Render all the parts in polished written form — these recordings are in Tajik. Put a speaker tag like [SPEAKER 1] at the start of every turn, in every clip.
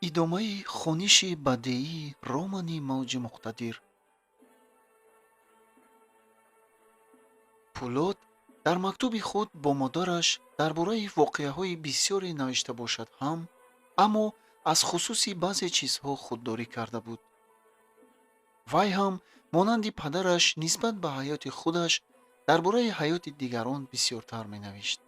[SPEAKER 1] Идомаи хониши бадеии романи Мавҷи муқтадир. Пӯлод дар мактуби худ бо модараш дар бораи воқеаҳои бисёре навишта бошад ҳам, аммо аз хусуси баъзе чизҳо худдорӣ карда буд. Вай ҳам монанди падараш нисбат ба ҳаёти худаш дар бораи ҳаёти дигарон бисёртар менавишт.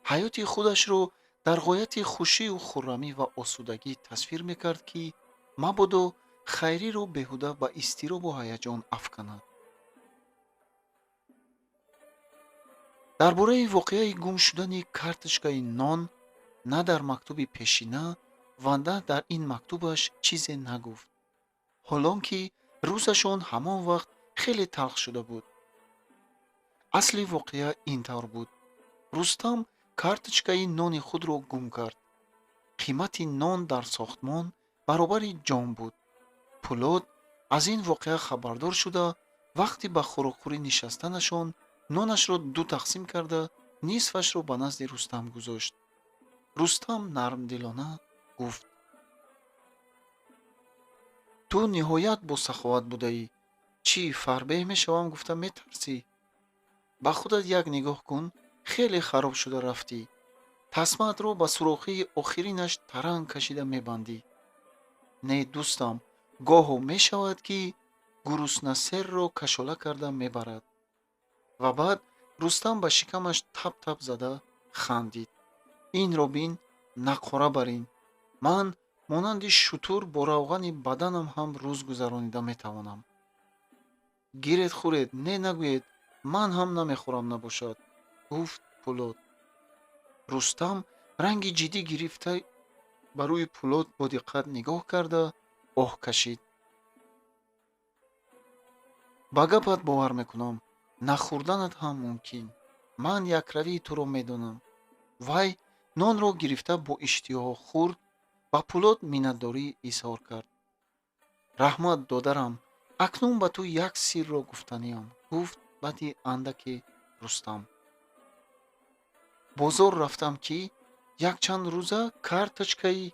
[SPEAKER 1] Ҳаёти худашро дар ғояти хушию хуррамӣ ва осудагӣ тасвир мекард, ки мабодо Хайриро беҳуда ба изтиробу ҳаяҷон афканад. Дар бораи воқеаи гум шудани карточкаи нон на дар мактуби пешина ва на дар ин мактубаш чизе нагуфт, ҳолон ки рӯзашон ҳамон вақт хеле талх шуда буд. Асли воқеа ин тавр буд. Рустам карточкаи нони худро гум кард. Қимати нон дар сохтмон баробари ҷон буд. Пӯлод аз ин воқеа хабардор шуда, вақти ба хӯрокхӯрӣ нишастанашон нонашро ду тақсим карда, нисфашро ба назди Рустам гузошт. Рустам нармдилона гуфт: ту ниҳоят босаховат будаӣ. Чӣ, фарбеҳ мешавам гуфта метарсӣ? Ба худат як нигоҳ кун, хеле хароб шуда рафтӣ. Тасмаатро ба сурохии охиринаш таранг кашида мебандӣ. Не, дӯстам, гоҳо мешавад, ки гуруснасерро кашола карда мебарад. Ва баъд Рустам ба шикамаш тап-тап зада хандид. Инро бин, нақора бар ин. Ман монанди шутур бо равғани баданам ҳам рӯз гузаронида метавонам. Гиред, хӯред, не нагӯед, ман ҳам намехӯрам набошад, гуфт Пӯлод. Рустам ранги ҷиддӣ гирифта ба рӯи Пӯлод бо диққат нигоҳ карда оҳ кашид. Ба гапат бовар мекунам, нахӯрданат ҳам мумкин. Ман якравии туро медонам. Вай нонро гирифта бо иштиҳо хӯрд, ба Пӯлод миннатдорӣ изҳор кард. Раҳмат, додарам, акнун ба ту як сирро гуфтаниам, гуфт баъди андаке Рустам. Бозор рафтам, ки якчанд рӯза карточкаи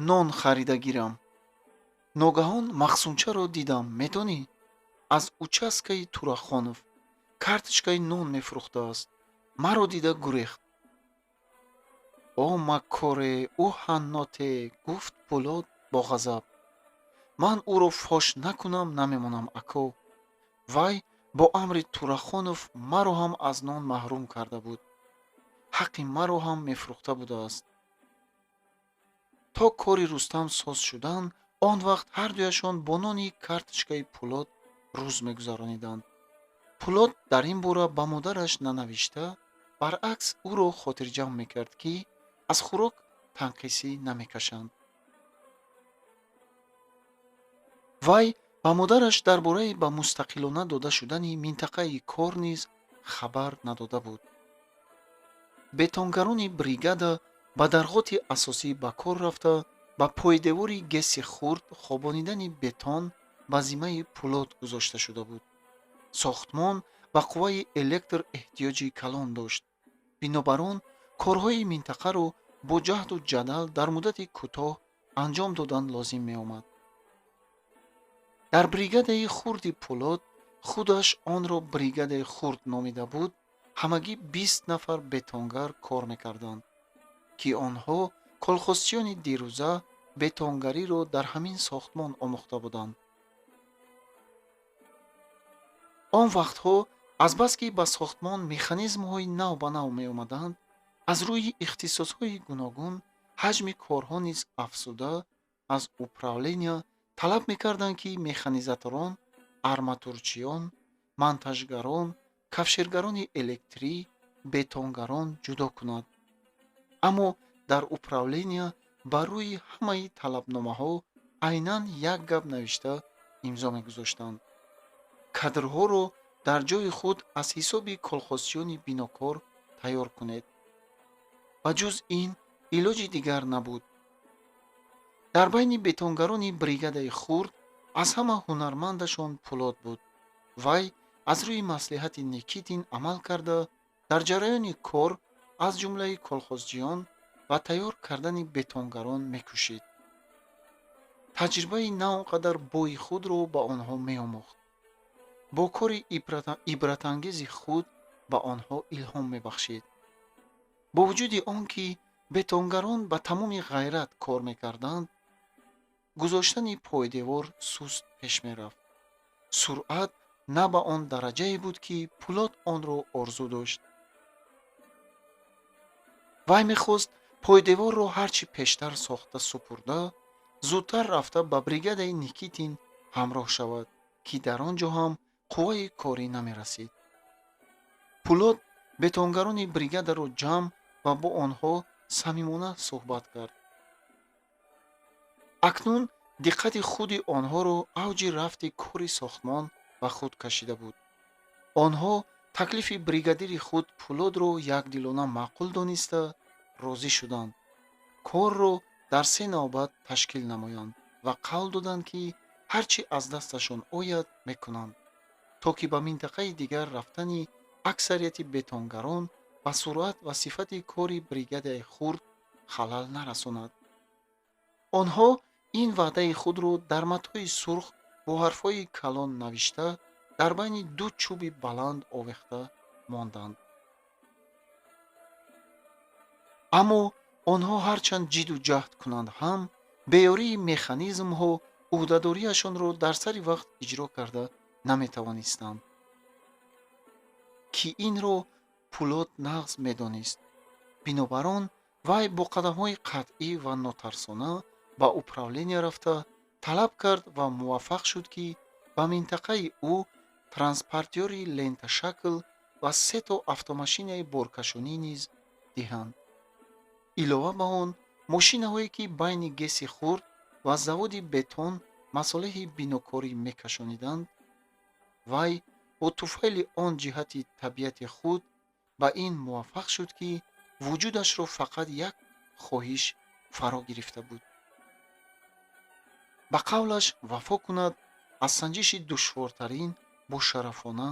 [SPEAKER 1] нон харида гирам. Ногаҳон Мақсумчаро дидам, медонӣ? Аз участкаи Турахонов карточкаи нон мефурӯхтааст. Маро дида гурехт. О маккоре, ӯ ҳанноте, гуфт Пӯлод бо ғазаб. Ман ӯро фош накунам намемонам, ако. Вай бо амри Турахонов маро ҳам аз нон маҳрум карда буд. Ҳаққи маро ҳам мефурӯхта будааст. То кори Рустам соз шудан, он вақт ҳардуяшон бо нони карточкаи Пӯлод рӯз мегузарониданд. Пӯлод дар ин бора ба модараш нанавишта, баръакс ӯро хотирҷамъ мекард, ки аз хӯрок танқисӣ намекашанд. Вай ба модараш дар бораи ба мустақилона дода шудани минтақаи кор низ хабар надода буд. Бетонгарони бригада ба дарғоти асосӣ ба кор рафта, ба пойдевори ГЭСи хурд хобонидани бетон ба зиммаи Пӯлод гузошта шуда буд. Сохтмон ба қувваи электр эҳтиёҷи калон дошт. Бинобар он корҳои минтақаро бо ҷаҳду ҷадал дар муддати кӯтоҳ анҷом додан лозим меомад. Дар бригадаи хурди Пӯлод, худаш онро бригадаи хурд номида буд, ҳамагӣ 20 нафар бетонгар кор мекарданд, ки онҳо колхозчиёни дирӯза бетонгариро дар ҳамин сохтмон омӯхта буданд. Он вақтҳо азбаски ба сохтмон механизмҳои нав ба нав меомаданд, аз рӯи ихтисосҳои гуногун ҳаҷми корҳо низ афзуда, аз управления талаб мекарданд, ки механизаторон, арматурчиён, монтажгарон, кафшергарони электрӣ, бетонгарон ҷудо кунад. Аммо дар управления ба рӯи ҳамаи талабномаҳо айнан як гап навишта имзо мегузоштанд. Кадрҳоро дар ҷои худ аз ҳисоби колхозчиёни бинокор тайёр кунед. Ба ҷуз ин илоҷи дигар набуд. Дар байни бетонгарони бригадаи хурд аз ҳама ҳунармандашон Пӯлод буд. Вай аз рӯи маслиҳати Никитин амал карда, дар ҷараёни кор аз ҷумлаи колхозчиён ва тайёр кардани бетонгарон мекӯшид. Таҷрибаи на он қадар бои худро ба онҳо меомӯхт. Бо кори ибратангези худ ба онҳо илҳом мебахшид. Бо вуҷуди он ки бетонгарон ба тамоми ғайрат кор мекарданд, гузоштани пойдевор суст пеш мерафт. Суръат на ба он дараҷае буд, ки Пулод онро орзу дошт. Вай мехост пойдеворро ҳарчи пештар сохта супурда, зудтар рафта ба бригадаи Никитин ҳамроҳ шавад, ки дар он ҷо ҳам қувваи корӣ намерасид. Пулод бетонгарони бригадаро ҷамъ ва бо онҳо самимона суҳбат кард. Акнун диққати худи онҳоро авҷи рафти кори сохтмон ба худ кашида буд. Онҳо таклифи бригадири худ Пулодро якдилона маъқул дониста розӣ шуданд, корро дар се навбат ташкил намоянд ва қавл доданд, ки ҳар чӣ аз дасташон ояд мекунанд, то ки ба минтақаи дигар рафтани аксарияти бетонгарон ба суръат ва сифати кори бригадаи хурд халал нарасонад. Онҳо ин ваъдаи худро дар матои сурх бо ҳарфҳои калон навишта дар байни ду чӯби баланд овехта монданд. Аммо онҳо ҳарчанд ҷиду ҷаҳд кунанд ҳам, беёрии механизмҳо ӯҳдадориашонро дар сари вақт иҷро карда наметавонистанд, ки инро Пулод нағз медонист. Бинобар он вай бо қадамҳои қатъӣ ва нотарсона ба управления рафта талаб кард ва муваффақ шуд, ки ба минтақаи ӯ транспортёри ленташакл ва сето автомашинаи боркашонӣ низ диҳанд. Илова ба он, мошинаҳое ки байни ГЭСи хурд ва заводи бетон масолеҳи бинокорӣ мекашониданд, вай бо туфайли он ҷиҳати табиати худ ба ин муваффақ шуд, ки вуҷудашро фақат як хоҳиш фаро гирифта буд: ба қавлаш вафо кунад, аз санҷиши душвортарин бошарафона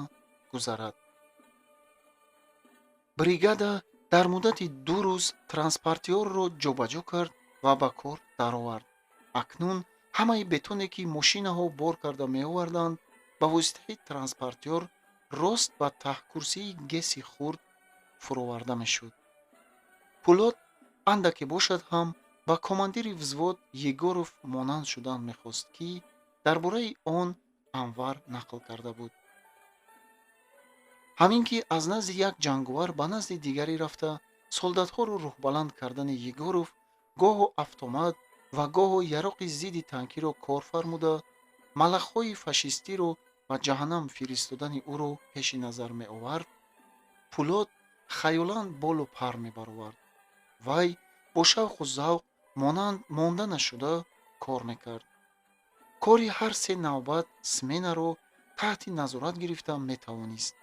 [SPEAKER 1] гузарад. Бригада дар муддати 2 рӯз транспортёрро ҷобаҷо кард ва ба кор даровард. Акнун ҳамаи бетоне, ки мошинаҳо бор карда меоварданд, ба воситаи транспортёр рост ба таҳкурсии ГЭСи хурд фуроварда мешуд. Пулод андаке бошад ҳам ба командири взвод Егоров монанд шудан мехост, ки дар бораи он Анвар нақл карда буд. Ҳамин ки аз назди як ҷанговар ба назди дигаре рафта, солдатҳоро рӯҳбаланд кардани Егоров гоҳо автомат ва гоҳо яроқи зидди танкиро кор фармуда, малахҳои фашистиро ба ҷаҳаннам фиристодани ӯро пеши назар меовард, Пулод хаёлан болу пар мебаровард. Вай бо шавқу завқ монанд монда нашуда кор мекард. Кори ҳар се навбат сменаро таҳти назорат гирифта метавонист.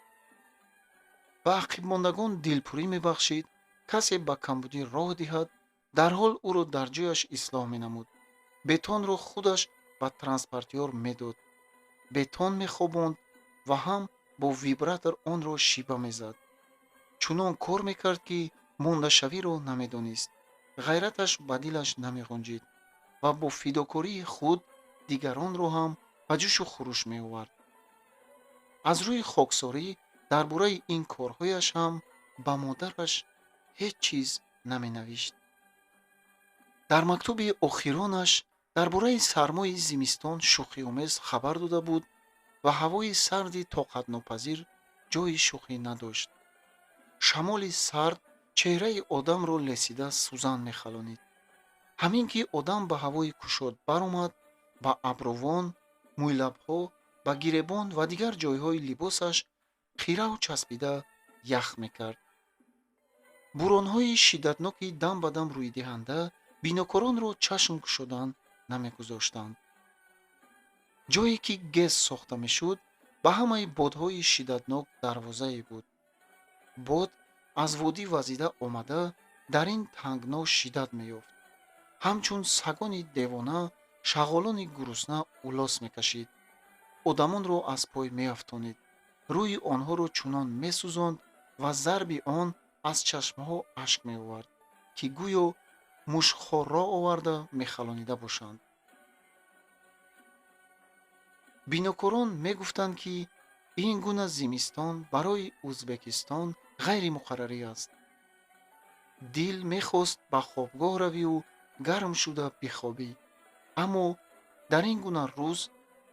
[SPEAKER 1] Ба ақибмондагон дилпурӣ мебахшид, касе ба камбудӣ роҳ диҳад, дарҳол ӯро дар ҷояш ислоҳ менамуд. Бетонро худаш ба транспортёр медод, бетон мехобонд ва ҳам бо вибратор онро шиба мезад. Чунон кор мекард, ки мондашавиро намедонист, ғайраташ ба дилаш намеғунҷид ва бо фидокории худ дигаронро ҳам ба ҷӯшу хуруш меовард. Аз рӯи хоксорӣ дар бораи ин корҳояш ҳам ба модараш ҳеҷ чиз наменавишт. Дар мактуби охиронаш дар бораи сармои зимистон шӯхиомез хабар дода буд ва ҳавои сарди тоқатнопазир ҷои шӯхӣ надошт. Шамоли сард чеҳраи одамро лесида сӯзан мехалонид. Ҳамин ки одам ба ҳавои кушод баромад, ба абрувон, мӯйлабҳо, ба гиребон ва дигар ҷойҳои либосаш қирав часпида ях мекард. Буронҳои шиддатноки дам ба дам рӯйдиҳанда бинокоронро чашм кушодан намегузоштанд. Ҷое ки ГЭС сохта мешуд, ба ҳамаи бодҳои шиддатнок дарвозае буд. Бод аз водӣ вазида омада дар ин тангно шиддат меёфт. Ҳамчун сагони девона шағолони гурусна улос мекашид, одамонро аз пой меафтонид, рӯи онҳоро чунон месӯзонд ва зарби он аз чашмҳо ашк меовард. ки гӯё мушхорро оварда мехалонида бошанд. Бинокорон мегуфтанд, ки ин гуна зимистон барои Ӯзбекистон ғайримуқаррарӣ аст. Дил мехост ба хобгоҳ равию гарм шуда бихобӣ, аммо дар ин гуна рӯз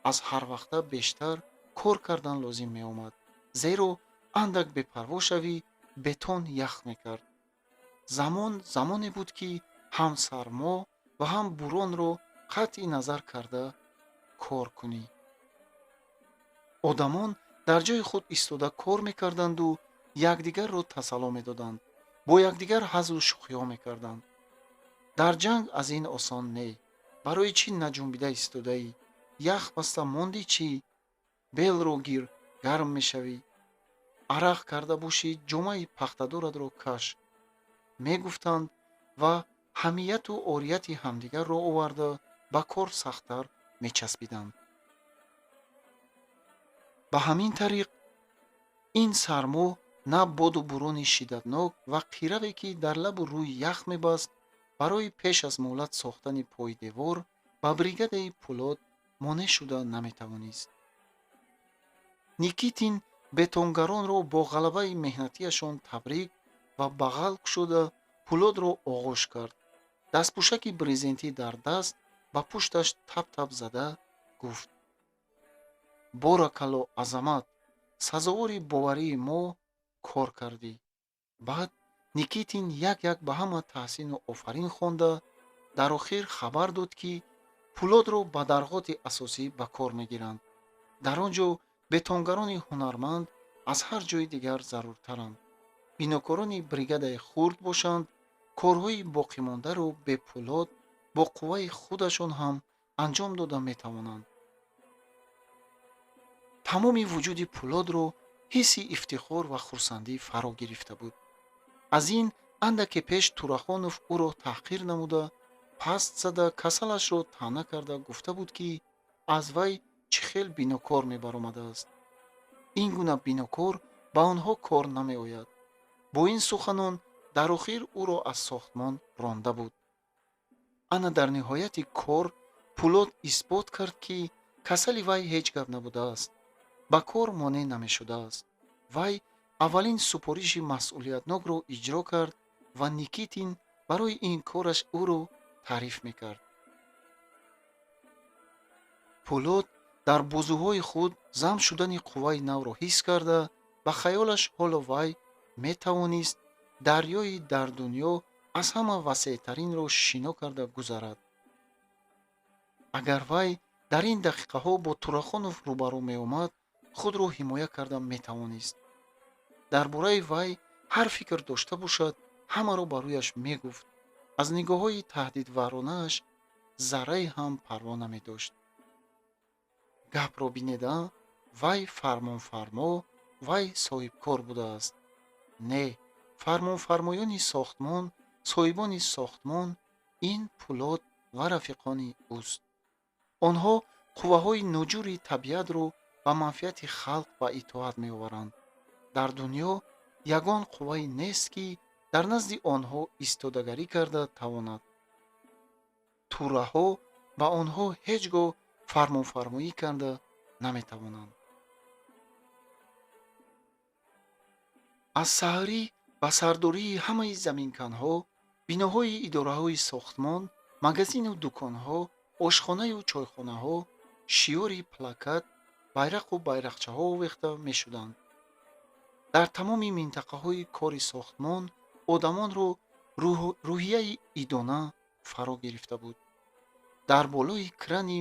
[SPEAKER 1] аз ҳарвақта бештар кор кардан лозим меомад, зеро андак бепарво шавӣ, бетон ях мекард. Замон замоне буд, ки ҳам сармо ва ҳам буронро қатъи назар карда кор кунӣ. Одамон дар ҷои худ истода кор мекарданду якдигарро тасалло медоданд, бо якдигар ҳазлу шӯхиҳо мекарданд. Дар ҷанг аз ин осон не. Барои чӣ наҷунбида истодаӣ? Ях баста мондӣ чӣ? Белро гир, гарм мешавӣ. Арақ карда бошӣ, ҷомаи пахтадоратро каш, мегуфтанд ва ҳамияту орияти ҳамдигарро оварда ба кор сахттар мечаспиданд. Ба ҳамин тариқ ин сармо на боду бурони шиддатнок ва қираве, ки дар лабу рӯй ях мебаст, барои пеш аз муҳлат сохтани пойдевор ба бригадаи Пӯлод монеъ шуда наметавонист. Никитин бетонгаронро бо ғалабаи меҳнатиашон табрик ва бағал кушода Пӯлодро оғӯш кард. Дастпӯшаки брезентӣ дар даст ба пушташ тап-тап зада гуфт: «Боракалло, Азамат, сазовори боварии мо кор кардӣ». Баъд Никитин як-як ба ҳама таҳсину офарин хонда, дар охир хабар дод, ки Пӯлодро ба дарғоти асосӣ ба кор мегиранд. Дар он ҷо бетонгарони ҳунарманд аз ҳар ҷои дигар заруртаранд. Бинокорони бригадаи хурд бошанд, корҳои боқимондаро бе Пӯлод бо қувваи худашон ҳам анҷом дода метавонанд. Тамоми вуҷуди Пӯлодро ҳисси ифтихор ва хурсандӣ фаро гирифта буд. Аз ин андаке пеш Турахонов ӯро таҳқир намуда, паст зада, касалашро таъна карда гуфта буд, ки аз вай чӣ хел бинокор мебаромадааст. Ин гуна бинокор ба онҳо кор намеояд. Бо ин суханон дар охир ӯро аз сохтмон ронда буд. Ана дар ниҳояти кор Пӯлод исбот кард, ки касали вай ҳеҷ гап набудааст, ба кор монеъ намешудааст. Вай аввалин супориши масъулиятнокро иҷро кард ва Никитин барои ин кораш ӯро таъриф мекард. Пӯлод дар бозуҳои худ зам шудани қувваи навро ҳис карда, ба хаёлаш ҳоло вай метавонист дарёи дар дунё аз ҳама васеътаринро шино карда гузарад. Агар вай дар ин дақиқаҳо бо Турахонов рӯбарӯ меомад, худро ҳимоя карда метавонист. Дар бораи вай ҳар фикр дошта бошад, ҳамаро ба рӯяш мегуфт. Аз нигоҳҳои таҳдидваронааш заррае ҳам парво намедошт. Гапро бинеда, вай фармонфармо, вай соҳибкор будааст. Не, фармонфармоёни сохтмон, соҳибони сохтмон ин Пӯлод ва рафиқони ӯст. Онҳо қувваҳои ноҷури табиатро ба манфиати халқ ба итоат меоваранд. Дар дунё ягон қуввае нест, ки дар назди онҳо истодагарӣ карда тавонад. Тӯраҳо ба онҳо ҳеҷ гоҳ фармонфармоӣ карда наметавонанд. Аз саҳарӣ ба сардории ҳамаи заминканҳо, биноҳои идораҳои сохтмон, магазину дуконҳо, ошхонаю чойхонаҳо шиёри плакат, байрақу байрақчаҳо овехта мешуданд. Дар тамоми минтақаҳои кори сохтмон одамонро рӯҳияи идона фаро гирифта буд. Дар болои крани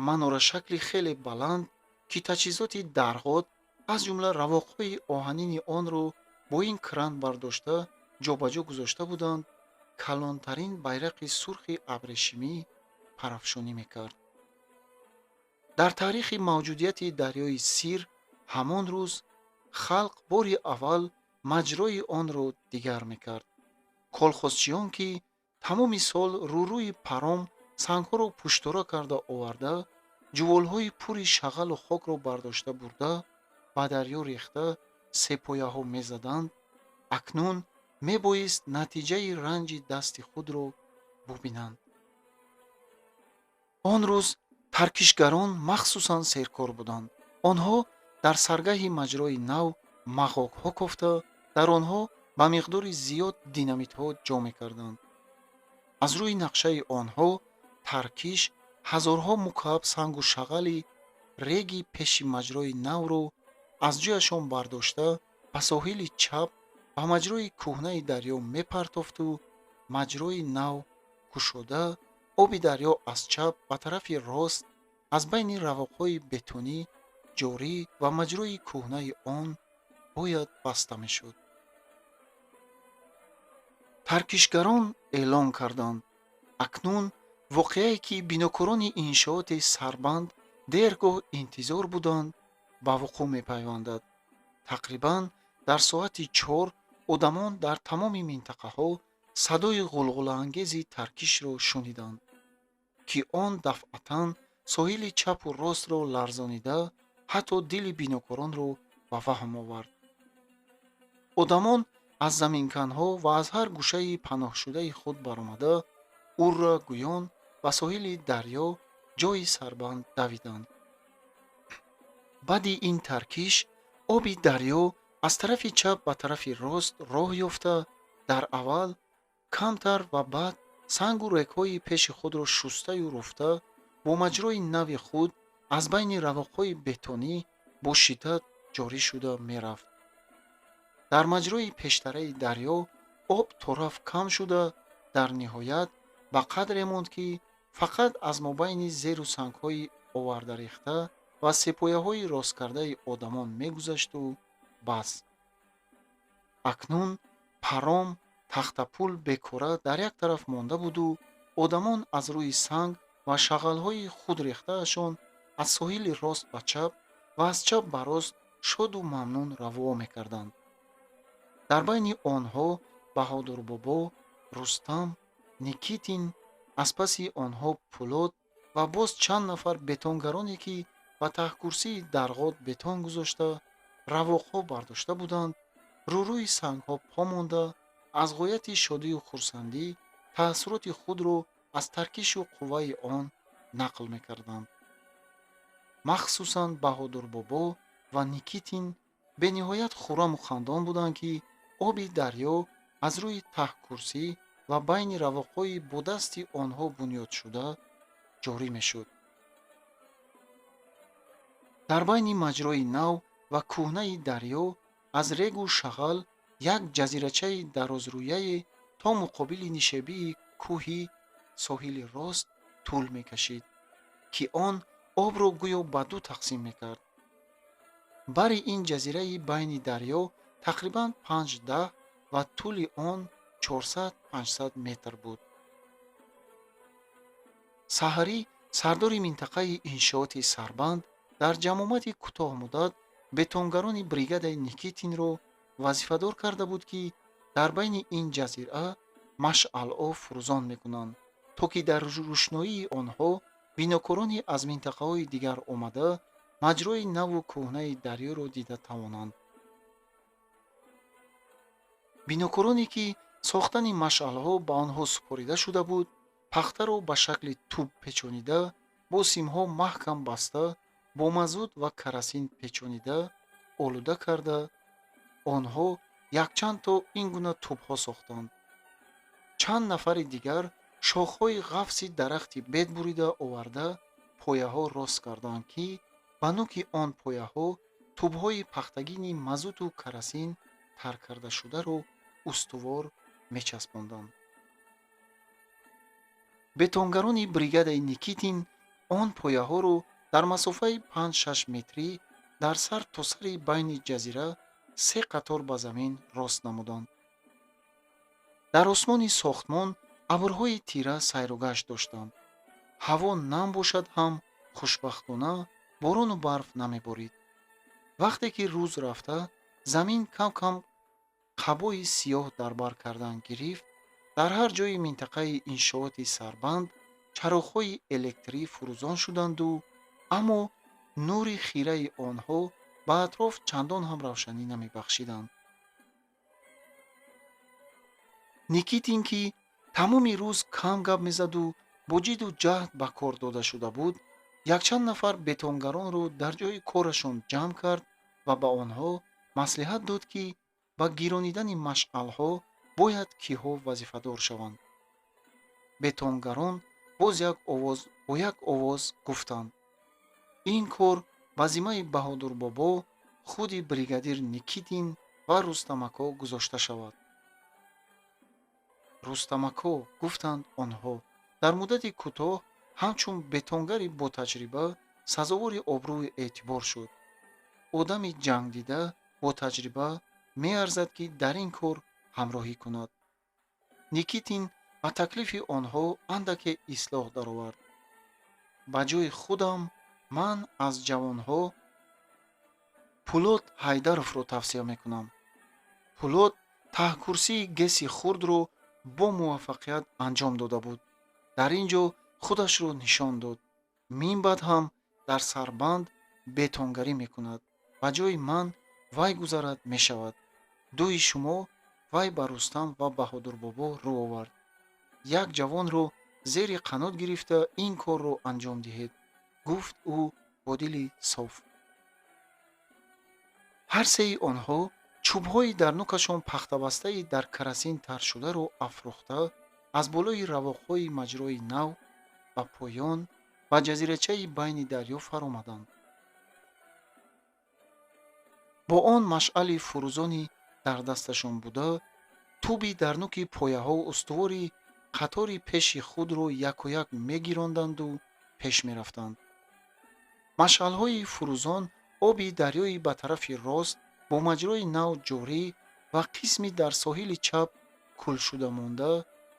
[SPEAKER 1] манорашакли хеле баланд, ки таҷҳизоти дарғот, аз ҷумла равоқҳои оҳанини онро бо ин кран бардошта ҷобаҷо гузошта буданд, калонтарин байрақи сурхи абрешимӣ парафшонӣ мекард. Дар таърихи мавҷудияти дарёи Сир ҳамон рӯз халқ бори аввал маҷрои онро дигар мекард. Колхозчиён, ки тамоми сол рӯрӯи паром сангҳоро пуштора карда оварда, ҷуволҳои пури шағалу хокро бардошта бурда, ба дарё рехта сепояҳо мезаданд, акнун Мебоист натиҷаи ранҷи дасти худро бубинанд. Он рӯз таркишгарон махсусан серкор буданд. Онҳо дар саргаҳи маҷрои нав мағокҳо кофта, дар онҳо ба миқдори зиёд динамитҳо ҷо мекарданд. Аз рӯи нақшаи онҳо таркиш ҳазорҳо мукааб сангу шағали реги пеши маҷрои навро аз ҷояшон бардошта, ба соҳили чап ба маҷрои кӯҳнаи дарё мепартофту маҷрои нав кушода, оби дарё аз чап ба тарафи рост аз байни равоқҳои бетонӣ ҷорӣ ва маҷрои кӯҳнаи он бояд баста мешуд. Таркишгарон эълон карданд: акнун воқеае, ки бинокорони иншооти сарбанд дергоҳ интизор буданд, ба вуқӯъ мепайвандад. Тақрибан дар соати 4 одамон дар тамоми минтақаҳо садои ғулғулаангези таркишро шуниданд, ки он дафъатан соҳили чапу ростро ларзонида, ҳатто дили бинокоронро ба ваҳм овард. Одамон аз заминканҳо ва аз ҳар гӯшаи паноҳшудаи худ баромада, урра гӯён ба соҳили дарё ҷойи сарбанд давиданд. Баъди ин таркиш оби дарё аз тарафи чап ба тарафи рост роҳ ёфта, дар аввал камтар ва баъд сангу регҳои пеши худро шустаю руфта, бо маҷрои нави худ аз байни равоқҳои бетонӣ бо шиддат ҷорӣ шуда мерафт. Дар маҷрои пештараи дарё об тораф кам шуда, дар ниҳоят ба қадре монд, ки фақат аз мобайни зеру сангҳои овардарехта ва сепояҳои росткардаи одамон мегузашту бас. Акнун паром тахтапул бекора дар як тараф монда буду одамон аз рӯи санг ва шағалҳои худрехтаашон аз соҳили рост ба чап ва аз чап ба рост шоду мамнун раво мекарданд. Дар байни онҳо Баҳодурбобо, Рустам, Никитин, аз паси онҳо Пулод ва боз чанд нафар бетонгароне, ки ба таҳкурсии дарғот бетон гузошта, равоқҳо бардошта буданд, рӯрӯи сангҳо по монда, аз ғояти шодию хурсандӣ таассуроти худро аз таркишу қувваи он нақл мекарданд. Махсусан Баҳодурбобо ва Никитин бениҳоят хурраму хандон буданд, ки оби дарё аз рӯи таҳкурсӣ ва байни равоқҳои бо дасти онҳо бунёдшуда ҷорӣ мешуд. Дар байни маҷрои нав ва кӯҳнаи дарё аз регу шағал як ҷазирачаи дарозрӯяе то муқобили нишебии кӯҳи соҳили рост тӯл мекашид, ки он обро гӯё ба ду тақсим мекард. Бари ин ҷазираи байни дарё тақрибан 5-10 ва тӯли он 400-500 метр буд. Саҳарӣ сардори минтақаи иншооти сарбанд дар ҷамъомади кӯтоҳмуддат бетонгарони бригадаи Никитинро вазифадор карда буд, ки дар байни ин ҷазира машъалҳо фурӯзон мекунанд, то ки дар рӯшноии онҳо бинокорони аз минтақаҳои дигар омада маҷрои наву кӯҳнаи дарёро дида тавонанд. Бинокороне, ки сохтани машъалҳо ба онҳо супорида шуда буд, пахтаро ба шакли тӯб печонида, бо симҳо маҳкам баста, бо мазут ва карасин печонида, олуда карда, онҳо якчанд то ин гуна тӯбҳо сохтанд. Чанд нафари дигар шохҳои ғафси дарахти бед бурида оварда, пояҳо рост карданд, ки ба нуки он пояҳо тӯбҳои пахтагини мазуту карасин тар кардашударо устувор мечаспонданд. Бетонгарони бригадаи Никитин он пояҳоро дар масофаи 5-6 метрӣ дар сар то сари байни ҷазира се қатор ба замин рост намуданд. Дар осмони сохтмон абрҳои тира сайругашт доштанд. Ҳаво нам бошад ҳам, хушбахтона, борону барф намеборид. Вақте ки рӯз рафта, замин кам-кам қабои сиёҳ дар бар кардан гирифт, дар ҳар ҷои минтақаи иншооти сарбанд чароғҳои электрӣ фурӯзон шуданду, аммо нури хираи онҳо ба атроф чандон ҳам равшанӣ намебахшиданд. Никитин, ки тамоми рӯз кам гап мезаду бо ҷидду ҷаҳд ба кор дода шуда буд, якчанд нафар бетонгаронро дар ҷои корашон ҷамъ кард ва ба онҳо маслиҳат дод, ки ба гиронидани машъалҳо бояд киҳо вазифадор шаванд. Бетонгарон боз як овоз бо як овоз гуфтанд: ин кор ба зиммаи Баҳодурбобо, худи бригадир Никитин ва Рустамако гузошта шавад. Рустамако, гуфтанд онҳо, дар муддати кӯтоҳ ҳамчун бетонгари ботаҷриба сазовори обрӯю эътибор шуд. Одами ҷангдида, ботаҷриба меарзад, ки дар ин кор ҳамроҳӣ кунад. Никитин ба таклифи онҳо андаке ислоҳ даровард. Ба ҷои худам ман аз ҷавонҳо Пулод Ҳайдаровро тавсия мекунам. Пулод таҳкурсии ГЭСи хурдро бо муваффақият анҷом дода буд. Дар ин ҷо худашро нишон дод. Мин баъд ҳам дар сарбанд бетонгарӣ мекунад. Ба ҷои ман вай гузарад мешавад. Дуи шумо, вай ба Рустам ва Баҳодурбобо рӯ овард. Як ҷавонро зери қанот гирифта ин корро анҷом диҳед, гуфт ӯ бо дили соф. Ҳар сеи онҳо чӯбҳои дар нукашон пахтабастаи дар карасин таршударо афрӯхта, аз болои равоқҳои маҷрои нав ба поён ба ҷазирачаи байни дарё фаромаданд. Бо он машъали фурӯзони дар дасташон буда, тӯби дар нуки пояҳо устувори қатори пеши худро якояк мегиронданду пеш мерафтанд. Машъалҳои фурӯзон оби дарёи ба тарафи рост бо маҷрои нав ҷорӣ ва қисми дар соҳили чап кулшуда монда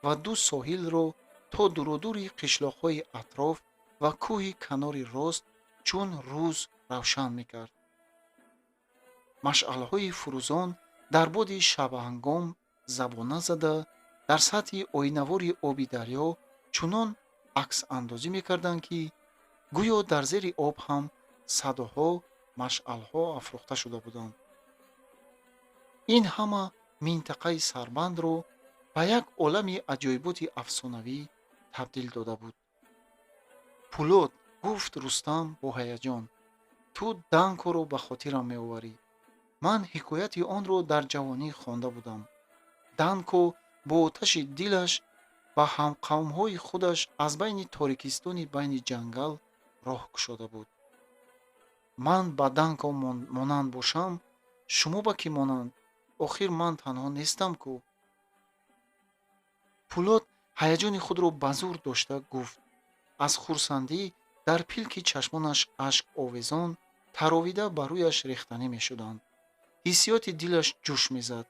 [SPEAKER 1] ва ду соҳилро то дурудури қишлоқҳои атроф ва кӯҳи канори рост чун рӯз равшан мекард. Машъалҳои фурӯзон дар боди шабҳангом забона зада, дар сатҳи оинавори оби дарё чунон аксандозӣ мекарданд, ки гӯё дар зери об ҳам садоҳо машъалҳо афрӯхта шуда буданд. Ин ҳама минтақаи сарбандро ба як олами аҷоиботи афсонавӣ табдил дода буд. Пулод, гуфт Рустам бо ҳаяҷон, ту Данкоро ба хотирам меоварӣ. Ман ҳикояти онро дар ҷавонӣ хонда будам. Данко бо оташи дилаш ба ҳамқавмҳои худаш аз байни торикистони байни ҷангал роҳ кушода буд. Ман ба Данко монанд бошам, шумо ба кӣ монанд? Охир ман танҳо нестам ку. Пулод ҳаяҷони худро ба зур дошта гуфт. Аз хурсандӣ дар пилки чашмонаш ашк овезон таровида ба рӯяш рехтанӣ мешуданд. Ҳиссиёти дилаш ҷӯш мезад.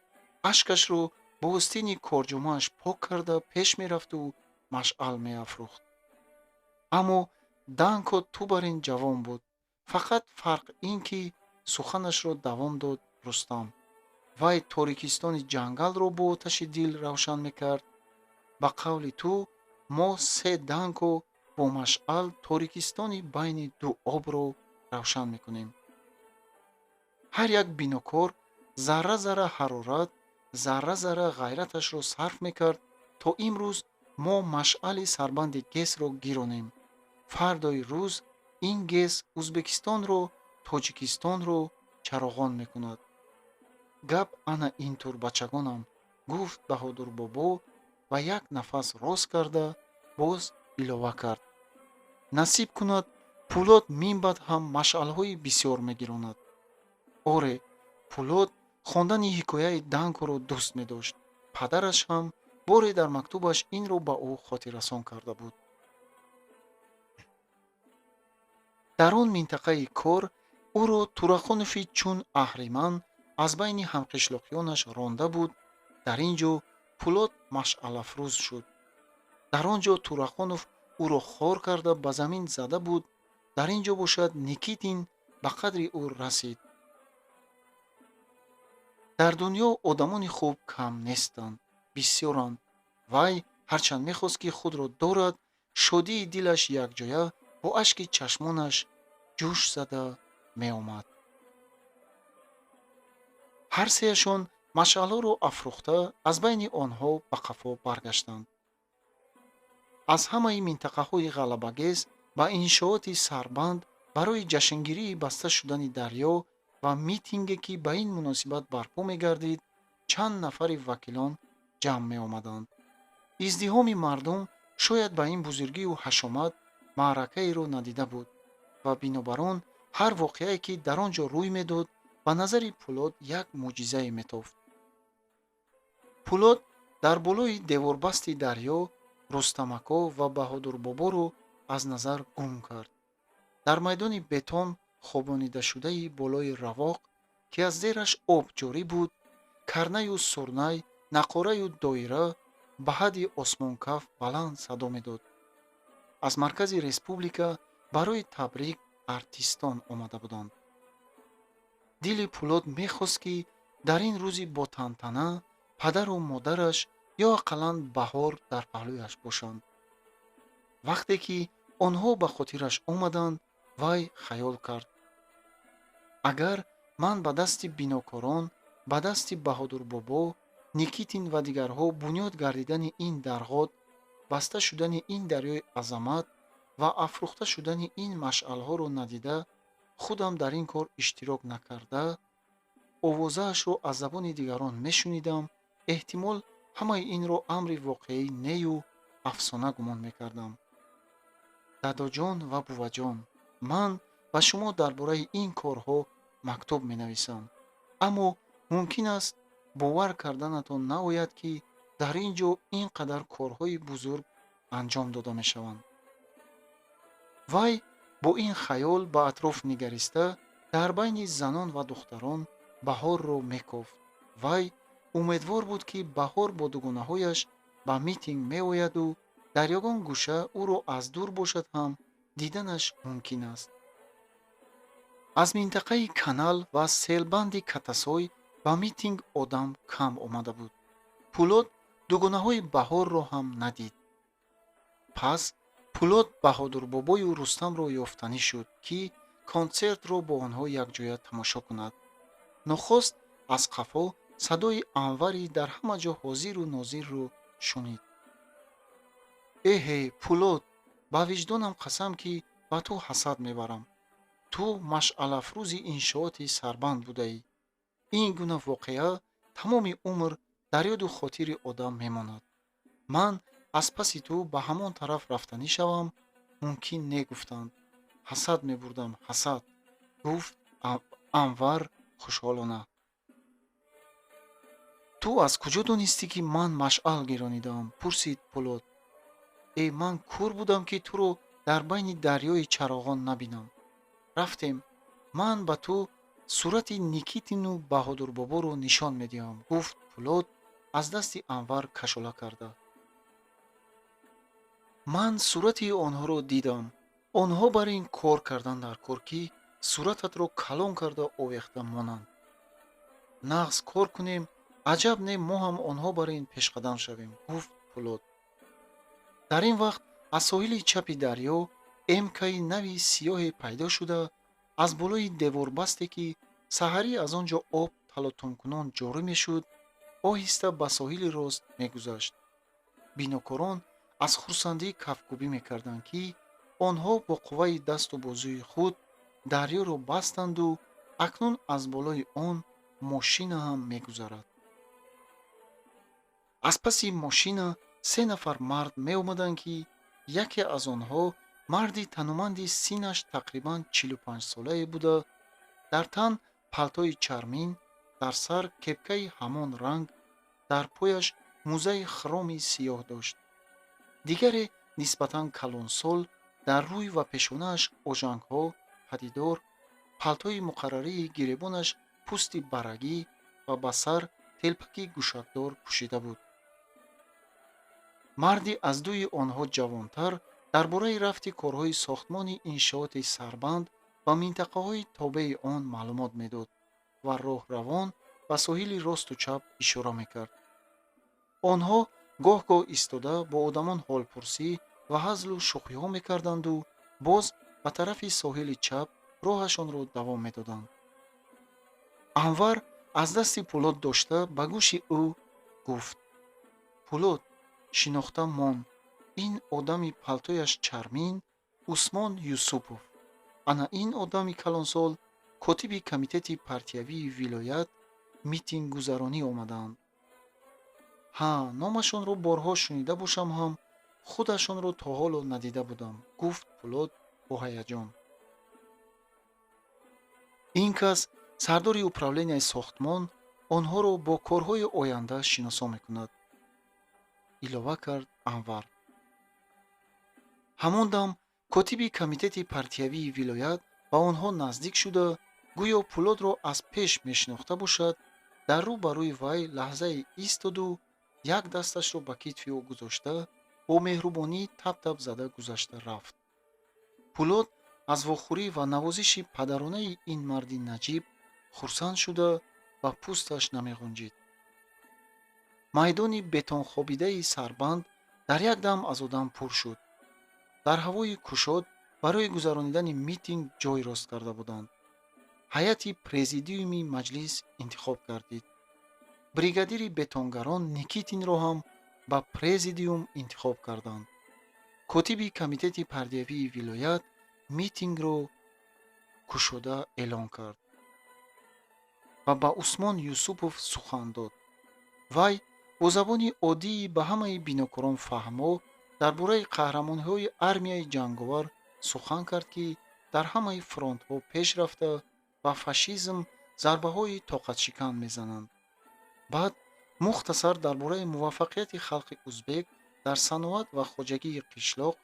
[SPEAKER 1] Ашкашро бо остини корҷумааш пок карда пеш мерафту машъал меафрӯхт. Аммо Данко ту бар ин ҷавон буд. Фақат фарқ ин ки, суханашро давом дод Рустам, вай торикистони ҷангалро бо оташи дил равшан мекард. Ба қавли ту, мо се Данко бо машъал торикистони байни ду обро равшан мекунем. Ҳар як бинокор зарра зарра ҳарорат, зарра зарра ғайраташро сарф мекард, то имрӯз мо машъали сарбанди ГЭСро гиронем. Фардои рӯз ин ГЭС Ӯзбекистонро, Тоҷикистонро чароғон мекунад. Гап ана ин тур, бачагонам, гуфт Баҳодурбобо ва як нафас рост карда боз илова кард: насиб кунад, Пулод минбаъд ҳам машъалҳои бисёр мегиронад. Оре, Пулод хондани ҳикояи Данкоро дӯст медошт. Падараш ҳам боре дар мактубаш инро ба ӯ хотиррасон карда буд. Дар он минтақаи кор ӯро Турахонови чун аҳриман аз байни ҳамқишлоқиёнаш ронда буд, дар ин ҷо Пулод машъалафрӯз шуд. Дар он ҷо Турахонов ӯро хор карда ба замин зада буд, дар ин ҷо бошад Никитин ба қадри ӯ расид. Дар дунё одамони хуб кам нестанд, бисёранд. Вай ҳарчанд мехост, ки худро дорад, шодии дилаш якҷоя бо ашки чашмонаш ҷӯш зада меомад. Ҳар сеяшон Машъалҳоро афрӯхта, аз байни онҳо ба қафо баргаштанд. Аз ҳамаи минтақаҳои ғалабагез ба иншооти сарбанд барои ҷашнгирии баста шудани дарё ва митинге, ки ба ин муносибат барпо мегардид, чанд нафари вакилон ҷамъ меомаданд. Издиҳоми мардум шояд ба ин бузургию ҳашомат маъракаеро надида буд ва бинобар он ҳар воқеае, ки дар он ҷо рӯй медод, ба назари Пӯлод як мӯъҷизае метофт. Пӯлод дар болои деворбасти дарё Рустамако ва Баҳодурбоборо аз назар гум кард. Дар майдони бетон хобонидашудаи болои равоқ, ки аз зераш об ҷорӣ буд, карнаю сурнай, нақораю доира ба ҳадди осмонкаф баланд садо медод. Аз маркази республика барои табрик артистон омада буданд. Дили Пӯлод мехост, ки дар ин рӯзи ботантана падару модараш ё ақаллан Баҳор дар паҳлӯяш бошанд. Вақте ки онҳо ба хотираш омаданд, вай хаёл кард: агар ман ба дасти бинокорон, ба дасти Баҳодурбобо, Никитин ва дигарҳо бунёд гардидани ин дарғот, баста шудани ин дарёи азамат ва афрӯхта шудани ин машъалҳоро надида, худам дар ин кор иштирок накарда, овозаашро аз забони дигарон мешунидам, эҳтимол, ҳамаи инро амри воқеӣ нею афсона гумон мекардам. Дадоҷон ва буваҷон, ман ба шумо дар бораи ин корҳо мактуб менависам, аммо мумкин аст бовар карданатон наояд, ки дар ин ҷо ин қадар корҳои бузург анҷом дода мешаванд. Вай бо ин хаёл ба атроф нигариста, дар байни занон ва духтарон Баҳорро мекофт. Вай умедвор буд, ки Баҳор бо дугонаҳояш ба митинг меояду дар ягон гӯша ӯро аз дур бошад ҳам диданаш мумкин аст. Аз минтақаи канал ва селбанди Катасой ба митинг одам кам омада буд. Пӯлод дугонаҳои Баҳорро ҳам надид. Пас Пӯлод Баҳодурбобою Рустамро ёфтанӣ шуд, ки консертро бо онҳо якҷоя тамошо кунад. Нохост аз қафо садои Анвари дар ҳама ҷо ҳозиру нозирро шунид: «Эҳе, Пӯлод, ба виҷдонам қасам, ки ба ту ҳасад мебарам. Ту машъалафрӯзи иншооти сарбанд будаӣ. Ин гуна воқеа тамоми умр дар ёду хотири одам мемонад. Ман аз паси ту ба ҳамон тараф рафтанӣ шавам, мумкин не гуфтанд. Ҳасад мебурдам, ҳасад», гуфт Анвар хушҳолона. «Ту аз куҷо донистӣ, ки ман машъал гиронидаам?» пурсид Пӯлод. «Э, ман кур будам, ки туро дар байни дарёи чароғон набинам? Рафтем, ман ба ту сурати Никитину Баҳодурбоборо нишон медиҳам», гуфт Пӯлод аз дасти Анвар кашола карда. «Ман сурати онҳоро дидам. Онҳо бар ин кор кардан дар кор, ки сурататро калон карда овехта монанд. Нағз кор кунем, аҷаб не, мо ҳам онҳо бар ин пешқадам шавем», гуфт Пӯлод. Дар ин вақт аз соҳили чапи дарё эмкаи нави сиёҳе пайдо шуда, аз болои деворбасте, ки саҳарӣ аз он ҷо об талотумкунон ҷорӣ мешуд, оҳиста ба соҳили рост мегузашт. Бинокорон аз хурсандӣ кафкӯбӣ мекарданд, ки онҳо бо қувваи дасту бозуи худ дарёро бастанду акнун аз болои он мошина ҳам мегузарад. Аз паси мошина се нафар мард меомаданд, ки яке аз онҳо марди тануманди синнаш тақрибан 45-солае буда, дар тан палтои чармин, дар сар кепкаи ҳамон ранг, дар пояш мӯзаи хроми сиёҳ дошт. Дигаре нисбатан калонсол, дар рӯй ва пешонааш ожангҳо падидор, палтои муқаррарии гиребонаш пӯсти барагӣ ва ба сар телпаки гӯшакдор пӯшида буд. Марди аз дуи онҳо ҷавонтар дар бораи рафти корҳои сохтмони иншооти сарбанд ва минтақаҳои тобеи он маълумот медод ва роҳравон ба соҳили росту чап ишора мекард. Онҳо гоҳ-гоҳ истода бо одамон ҳолпурсӣ ва ҳазлу шӯхиҳо мекарданду боз ба тарафи соҳили чап роҳашонро давом медоданд. Анвар Аз дасти Пулод дошта, ба гӯши ӯ гуфт: «Пулод, шинохта мон, ин одами палтояш чармин Усмон Юсупов. Ана ин одами калонсол котиби комитети партиявии вилоят, митинггузаронӣ омадаанд». «Ҳа, номашонро борҳо шунида бошам ҳам, худашонро то ҳоло надида будам», гуфт Пулод бо ҳаяҷон. «Ин кас сардори управленияи сохтмон, онҳоро бо корҳои оянда шиносо мекунад», илова кард Анвар. Ҳамон дам котиби комитети партиявии вилоят ба онҳо наздик шуда, гӯё Пулодро аз пеш мешинохта бошад, дар рӯ ба рӯи вай лаҳзае истоду як дасташро ба китфи ӯ гузошта, бо меҳрубонӣ тап-тап зада гузашта рафт. Пулод аз вохӯрӣ ва навозиши падаронаи ин марди наҷиб хурсанд шуда, ба пӯсташ намеғунҷид. Майдони бетонхобидаи сарбанд дар як дам аз одам пур шуд. Дар ҳавои кушод барои гузаронидани митинг ҷой рост карда буданд. Ҳайати президиуми маҷлис интихоб гардид. Бригадири бетонгарон Никитинро ҳам ба президиум интихоб карданд. Котиби комитети партиявии вилоят митингро кушода эълон кард ва ба Усмон Юсупов сухан дод. Вай бо забони оддии ба ҳамаи бинокорон фаҳмо дар бораи қаҳрамониҳои армияи ҷанговар сухан кард, ки дар ҳамаи фронтҳо пеш рафта, ба фашизм зарбаҳои тоқатшикан мезананд. Баъд мухтасар дар бораи муваффақияти халқи узбек дар саноат ва хоҷагии қишлоқ,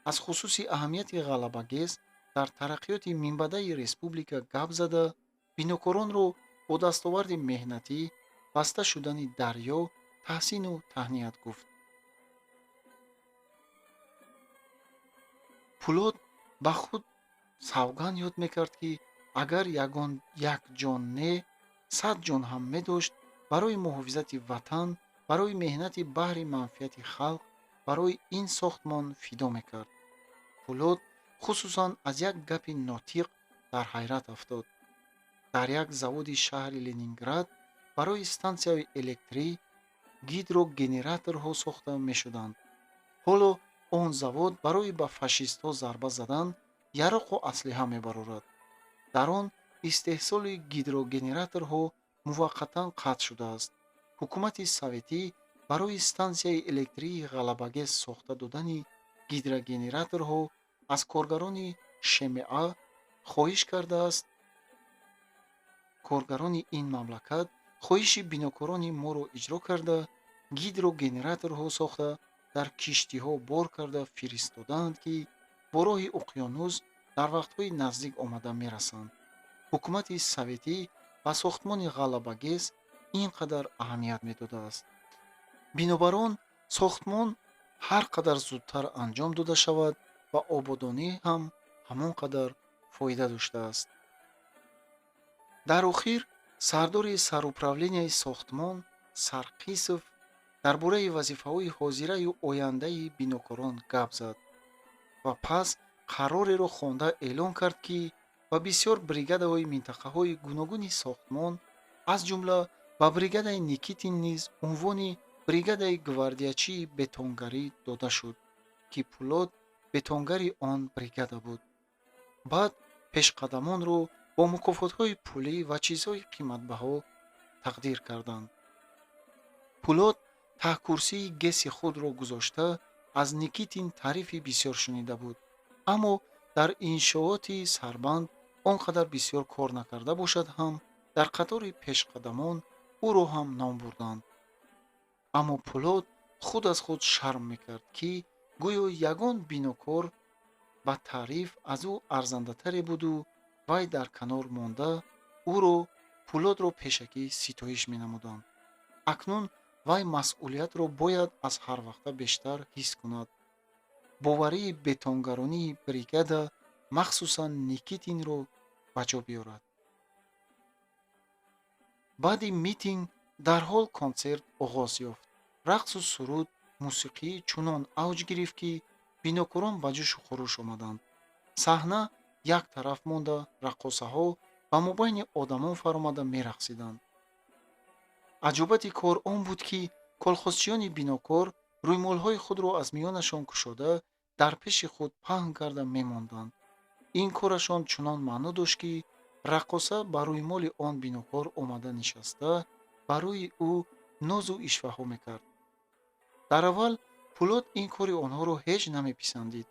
[SPEAKER 1] аз хусуси аҳамияти Ғалабагез дар тараққиёти минбаъдаи республика гап зада, бинокоронро бо дастоварди меҳнатӣ, баста шудани дарё таҳсину таҳният гуфт. Пулод ба худ савганд ёд мекард, ки агар ягон як ҷон не, 100 ҷон ҳам медошт, барои муҳофизати ватан, барои меҳнати баҳри манфиати халқ, барои ин сохтмон фидо мекард. Пулод хусусан аз як гапи нотиқ дар ҳайрат афтод. Дар як заводи шаҳри Ленинград барои стансияи электрӣ гидрогенераторҳо сохта мешуданд. Ҳоло он завод барои ба фашистҳо зарба задан яроқу аслиҳа мебарорад. Дар он истеҳсоли гидрогенераторҳо муваққатан қатъ шудааст. Ҳукумати советӣ барои стансияи электрии Ғалабагез сохта додани гидрогенераторҳо аз коргарони ШМА хоҳиш кардааст. Коргарони ин мамлакат хоҳиши бинокорони моро иҷро карда, гидрогенераторҳо сохта, дар киштиҳо бор карда фиристодаанд, ки бо роҳи уқёнус дар вақтҳои наздик омада мерасанд. Ҳукумати советӣ ба сохтмони Ғалабагез ин қадар аҳамият медодааст. Бинобар он сохтмон ҳар қадар зудтар анҷом дода шавад, ба ободонӣ ҳам ҳамон қадар фоида доштааст. Дар охир сардори саруправленияи сохтмон Сарқисов дар бораи вазифаҳои ҳозираю ояндаи бинокорон гап зад ва пас қарореро хонда эълон кард, ки ба бисёр бригадаҳои минтақаҳои гуногуни сохтмон, аз ҷумла ба бригадаи Никитин низ унвони бригадаи гвардиячии бетонгарӣ дода шуд, ки Пулод бетонгари он бригада буд. Баъд пешқадамонро бо мукофотҳои пулӣ ва чизҳои қиматбаҳо тақдир карданд. Пулод таҳкурсии ГЭСи худро гузошта, аз Никитин таърифи бисёр шунида буд, аммо дар иншооти сарбанд он қадар бисёр кор накарда бошад ҳам, дар қатори пешқадамон ӯро ҳам ном бурданд. Аммо Пулод худ аз худ шарм мекард, ки гӯё ягон бинокор ба таъриф аз ӯ арзандатаре буду вай дар канор монда ӯро Пулодро пешакӣ ситоиш менамуданд. Акнун вай масъулиятро бояд аз ҳар вақта бештар ҳис кунад. Боварии бетонгаронии бригада, махсусан Никитинро ба ҷо биёрад. Баъди митинг дарҳол консерт оғоз ёфт. Рақсу суруд, мусиқӣ чунон авҷ гирифт, ки бинокорон ба ҷӯшу хуруш омаданд. Саҳна як тараф монда, раққосаҳо ба мобайни одамон фаромада мерақсиданд. Аҷобати кор он буд, ки колхозчиёни бинокор рӯймолҳои худро аз миёнашон кушода дар пеши худ паҳн карда мемонданд. Ин корашон чунон маъно дошт, ки раққоса ба рӯймоли он бинокор омада нишаста, ба рӯи ӯ нозу ишваҳо мекард. Дар аввал Пулод ин кори онҳоро ҳеҷ намеписандид.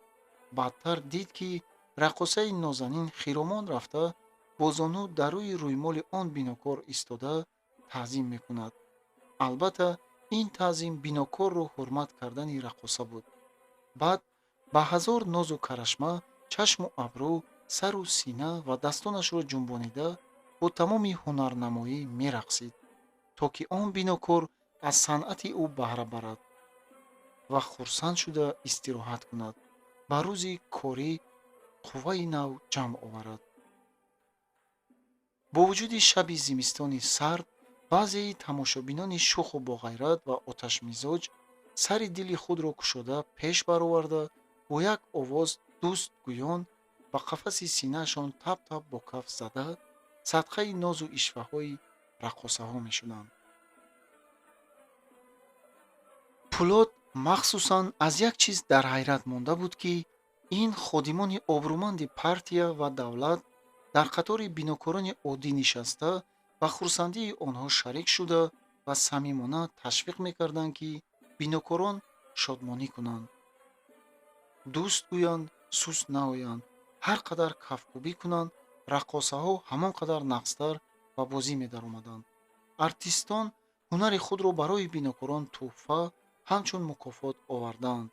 [SPEAKER 1] Баъдтар дид, ки раққосаи нозанин хиромон рафта бо зону дар рӯи рӯймоли он бинокор истода таъзим мекунад. Албатта, ин таъзим бинокорро ҳурмат кардани раққоса буд. Баъд ба ҳазор нозу карашма чашму абрӯ, сару сина ва дастонашро ҷунбонида бо тамоми ҳунарнамоӣ мерақсид, то ки он бинокор аз санъати ӯ баҳра барад ва хурсанд шуда истироҳат кунад, ба рӯзи корӣ қувваи нав ҷамъ оварад. Бо вуҷуди шаби зимистони сард, баъзеи тамошобинони шуху боғайрат ва оташмизоҷ сари дили худро кушода пеш бароварда, бо як овоз дӯст гӯён ба қафаси синаашон тап-тап бо каф зада, садқаи нозу ишваҳои раққосаҳо мешуданд. Пулод махсусан аз як чиз дар ҳайрат монда буд, ки ин ходимони обрӯманди партия ва давлат дар қатори бинокорони оддӣ нишаста ба хурсандии онҳо шарик шуда ва самимона ташвиқ мекарданд, ки бинокорон шодмонӣ кунанд, дӯст гӯянд, суст наоянд, ҳар қадар кафкӯбӣ кунанд, раққосаҳо ҳамон қадар нағзтар ба бозӣ медаромаданд. Артистон ҳунари худро барои бинокорон тӯҳфа ҳамчун мукофот овардаанд.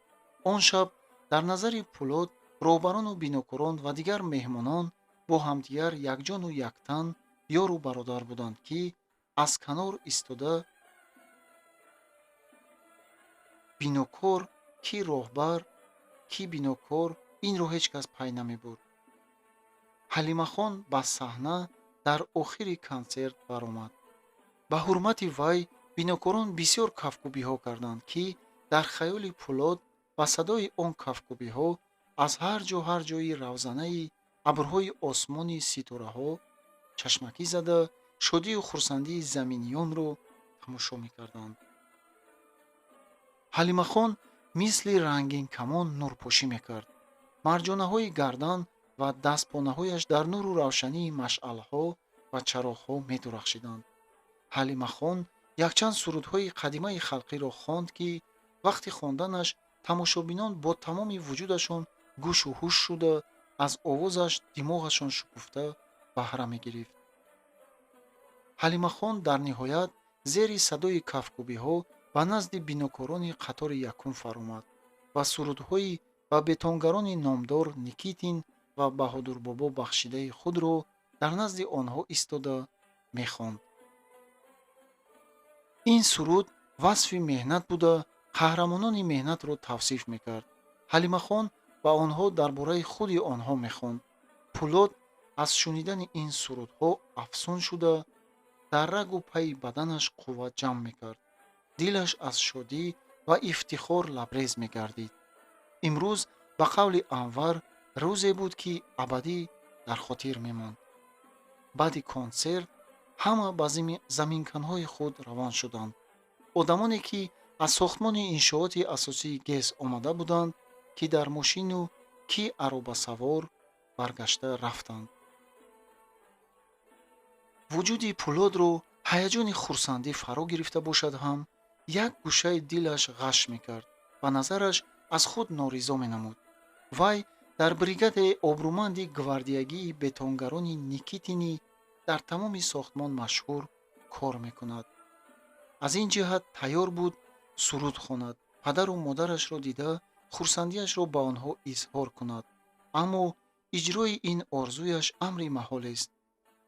[SPEAKER 1] Он шаб дар назари Пулод роҳбарону бинокорон ва дигар меҳмонон бо ҳамдигар якҷону яктан ёру бародар буданд, ки аз канор истода бинокор, ки роҳбар, ки бинокор, инро ҳеҷ кас пай намебурд. Ҳалимахон ба саҳна дар охири консерт баромад. Ба ҳурмати вай бинокорон бисёр кафкӯбиҳо карданд, ки дар хаёли Пулод ба садои он кафкӯбиҳо аз ҳар ҷо ҳар ҷои равзанаи абрҳои осмони ситораҳо чашмакӣ зада, шодию хурсандии заминиёнро тамошо мекарданд. Ҳалимахон мисли рангинкамон нурпошӣ мекард. Марҷонаҳои гардан ва дастпонаҳояш дар нуру равшании машъалҳо ва чароғҳо медурахшиданд. Ҳалимахон якчанд сурудҳои қадимаи халқиро хонд, ки вақти хонданаш тамошобинон бо тамоми вуҷудашон гӯшу ҳуш шуда, аз овозаш димоғашон шукуфта баҳра мегирифт. Ҳалимахон дар ниҳоят зери садои кафкӯбиҳо ба назди бинокорони қатори якум фаромад ва сурудҳои ба бетонгарони номдор Никитин ва Баҳодурбобо бахшидаи худро дар назди онҳо истода мехонд. Ин суруд васфи меҳнат буда, қаҳрамонони меҳнатро тавсиф мекард. Ҳалимахон ба онҳо дар бораи худи онҳо мехонд. Пулод аз шунидани ин сурудҳо афсун шуда, дар рагу пайи баданаш қувва ҷамъ мекард. Дилаш аз шодӣ ва ифтихор лабрез мегардид. Имрӯз ба қавли Анвар рӯзе буд, ки абадӣ дар хотир мемонд. Баъди консерт ҳама ба заминканҳои худ равон шуданд. Одамоне, ки аз сохтмони иншооти асосии ГЭС омада буданд, ки дар мошину ки аробасавор баргашта рафтанд. Вуҷуди Пулодро ҳаяҷони хурсандӣ фаро гирифта бошад ҳам, як гӯшаи дилаш ғаш мекард ва назараш аз худ норизо менамуд. Вай дар бригадаи обрӯманди гвардиягии бетонгарони Никитини дар тамоми сохтмон машҳур кор мекунад. Аз ин ҷиҳат тайёр буд суруд хонад, падару модарашро дида хурсандиашро ба онҳо изҳор кунад. Аммо иҷрои ин орзуяш амри маҳолест,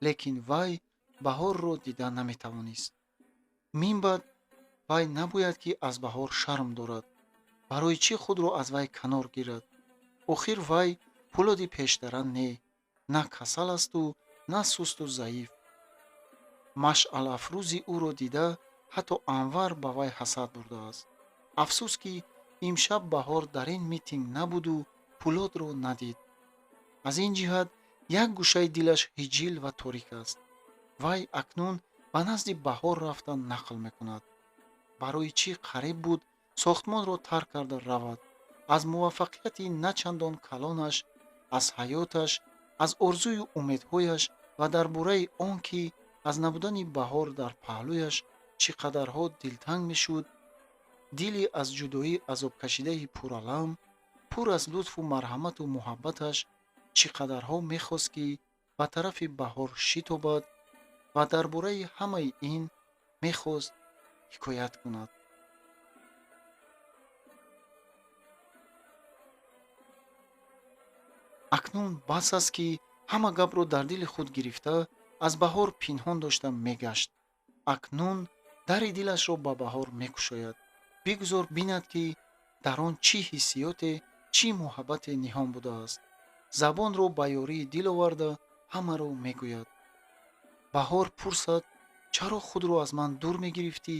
[SPEAKER 1] лекин вай баҳорро дида наметавонист. Минбаъд вай набояд, ки аз баҳор шарм дорад. Барои чӣ худро аз вай канор гирад? Охир вай Пулоди пештара не, на касал асту на сусту заиф. Машъалафрӯзи ӯро дида ҳатто Анвар ба вай ҳасад бурдааст. Афсӯс, ки имшаб баҳор дар ин митинг набуду Пулодро надид. Аз ин ҷиҳат як гӯшаи дилаш ҳиҷил ва торик аст. Вай акнун ба назди Баҳор рафта нақл мекунад. Барои чӣ қариб буд сохтмонро тарк карда равад, аз муваффақияти на чандон калонаш, аз ҳаёташ, аз орзую умедҳояш ва дар бораи он ки аз набудани Баҳор дар паҳлӯяш чӣ қадарҳо дилтанг мешуд. Дили аз ҷудоӣ азобкашидаи пуралам, пур аз лутфу марҳамату муҳаббаташ чӣ қадарҳо мехост, ки ба тарафи Баҳор шитобад ва дар бораи ҳамаи ин мехост ҳикоят кунад. Акнун бас аст, ки ҳама гапро дар дили худ гирифта, аз Баҳор пинҳон дошта мегашт. Акнун дари дилашро ба Баҳор мекушояд. Бигузор бинад, ки дар он чӣ ҳиссиёте, чӣ муҳаббате ниҳон будааст. Забонро ба ёрии дил оварда ҳамаро мегӯяд. Баҳор пурсад: чаро худро аз ман дур мегирифтӣ?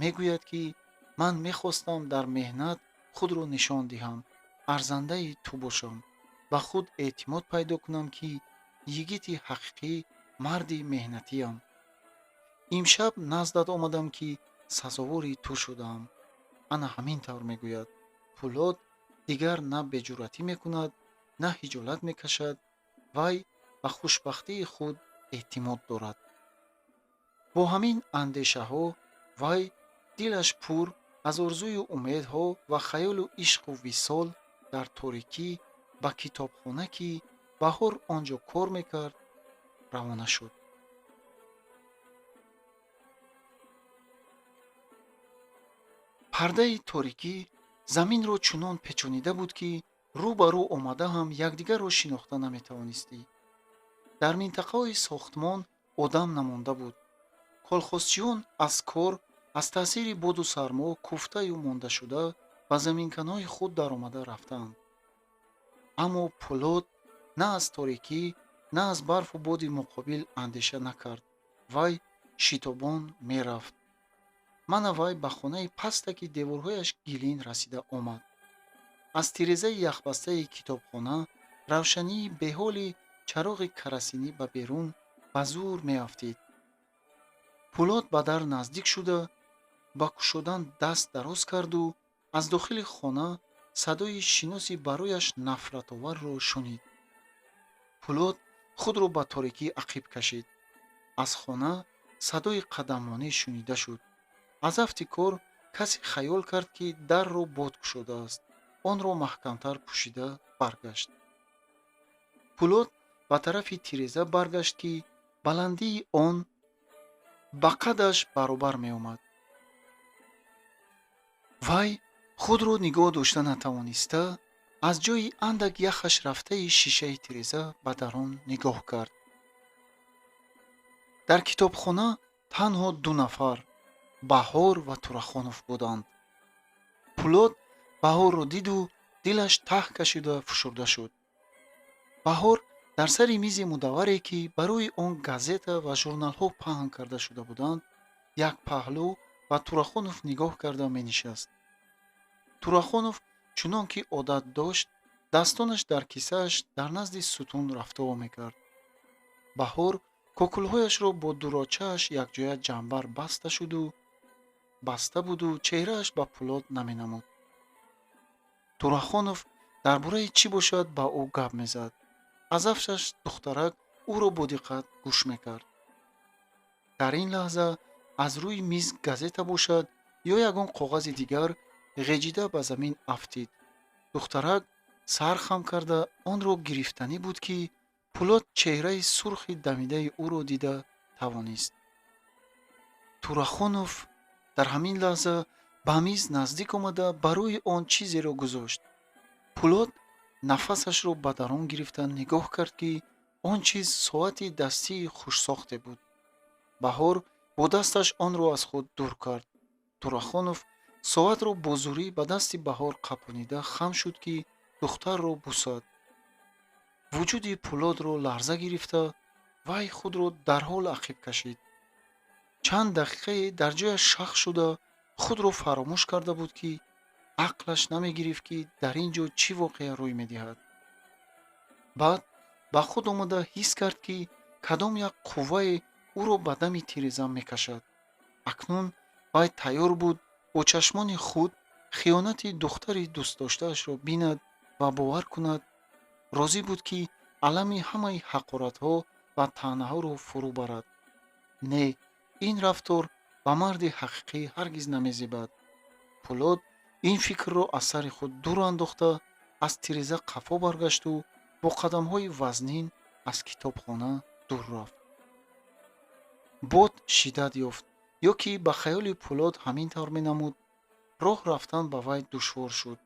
[SPEAKER 1] Мегӯяд, ки ман мехостам дар меҳнат худро нишон диҳам, арзандаи ту бошам, ба худ эътимод пайдо кунам, ки йигити ҳақиқӣ, марди меҳнатиям. Имшаб наздат омадам, ки сазовори ту шудаам. Ана ҳамин тавр мегӯяд. Пулод дигар на беҷуръатӣ мекунад, на ҳиҷолат мекашад. Вай ба хушбахтии худ эътимод дорад. Бо ҳамин андешаҳо вай дилаш пур аз орзую умедҳо ва хаёлу ишқу висол дар торикӣ ба китобхона, ки Баҳор он ҷо кор мекард, равона шуд. Пардаи торикӣ заминро чунон печонида буд, ки рӯ ба рӯ омада ҳам якдигарро шинохта наметавонистӣ. Дар минтақаҳои сохтмон одам намонда буд. Колхозчиён аз кор, аз таъсири боду сармо куфтаю мондашуда ба заминканҳои худ даромада рафтаанд. Аммо Пулод на аз торикӣ, на аз барфу боди муқобил андеша накард. Вай шитобон мерафт. Мана вай ба хонаи паста, ки деворҳояш гилин, расида омад. Аз тирезаи яхбастаи китобхона равшании беҳоли чароғи карасинӣ ба берун ба зур меафтид. Пулод ба дар наздик шуда, ба кушодан даст дароз карду аз дохили хона садои шиноси барояш нафратоварро шунид. Пулод худро ба торикӣ ақиб кашид. Аз хона садои қадамонӣ шунида шуд. Аз афти кор касе хаёл кард, ки дарро бод кушодааст. Онро маҳкамтар пӯшида баргашт. Пулод ба тарафи тиреза баргашт, ки баландии он ба қадаш баробар меомад. Вай худро нигоҳ дошта натавониста, аз ҷои андак яхаш рафтаи шишаи тиреза ба дарун нигоҳ кард. Дар китобхона танҳо ду нафар, Баҳор ва Турахонов буданд. Пулод Баҳорро диду дилаш таҳ кашида фушурда шуд. Баҳор дар сари мизи мудавваре, ки барои он газета ва журналҳо паҳн карда шуда буданд, як паҳлӯ ба Турахонов нигоҳ карда менишаст. Турахонов чунон ки одат дошт, дастонаш дар кисааш дар назди сутун рафтуо мекард. Баҳор кокулҳояшро бо дурочааш якҷоя ҷамбар баста буду чеҳрааш ба Пулод наменамуд. Турахонов дар бораи чӣ бошад ба ӯ гап мезад. Аз афшаш духтарак ӯро бо диққат гӯш мекард. Дар ин лаҳза аз рӯи миз газета бошад ё ягон коғази дигар ғеҷида ба замин афтид. Духтарак сар хам карда онро гирифтанӣ буд, ки Пулод чеҳраи сурхи дамидаи ӯро дида тавонист. Турахонов дар ҳамин лаҳза ба миз наздик омада ба рӯи он чизеро гузошт. Пулод нафасашро ба дарун гирифта нигоҳ кард, ки он чиз соати дастии хушсохте буд. Баҳор бо дасташ онро аз худ дур кард. Турахонов соатро бо зӯрӣ ба дасти Баҳор қапонида хам шуд, ки духтарро бусад. Вуҷуди Пулодро ларза гирифта, вай худро дарҳол ақиб кашид. Чанд дақиқае дар ҷояш шах шуда худро фаромӯш карда буд, ки ақлаш намегирифт, ки дар ин ҷо чӣ воқеа рӯй медиҳад. Баъд ба худ омада ҳис кард, ки кадом як қуввае Ӯро ба дами тиреза мекашад. Акнун вай тайёр буд бо чашмони худ хиёнати духтари дӯстдоштаашро бинад ва бовар кунад. Розӣ буд, ки алами ҳамаи ҳақоратҳо ва таънаҳоро фурӯ барад. Не, ин рафтор ба марди ҳақиқӣ ҳаргиз намезебад. Пулод ин фикрро аз сари худ дур андохта, аз тиреза қафо баргашту бо қадамҳои вазнин аз китобхона дур рафт. Бод шиддат ёфт ё ки ба хаёли Пулод ҳамин тавр менамуд. Роҳ рафтан ба вай душвор шуд.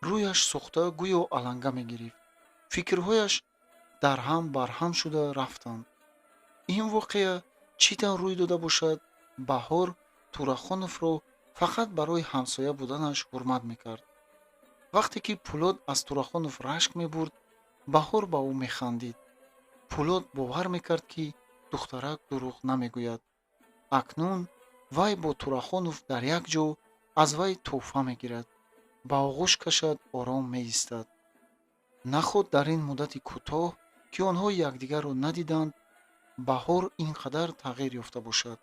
[SPEAKER 1] Рӯяш сӯхта, гӯё аланга мегирифт. Фикрҳояш дарҳам барҳам шуда рафтанд. Ин воқеа чӣ тавр рӯй дода бошад? Баҳор Турахоновро фақат барои ҳамсоя буданаш ҳурмат мекард. Вақте ки Пулод аз Турахонов рашк мебурд, Баҳор ба ӯ механдид. Пулод бовар мекард, ки духтарак дурӯғ намегӯяд. Акнун вай бо Турахонов дар як ҷо аз вай тӯҳфа мегирад, ба оғӯш кашад, ором меистад. Наход дар ин муддати кӯтоҳ, ки онҳо якдигарро надиданд, Баҳор ин қадар тағйир ёфта бошад.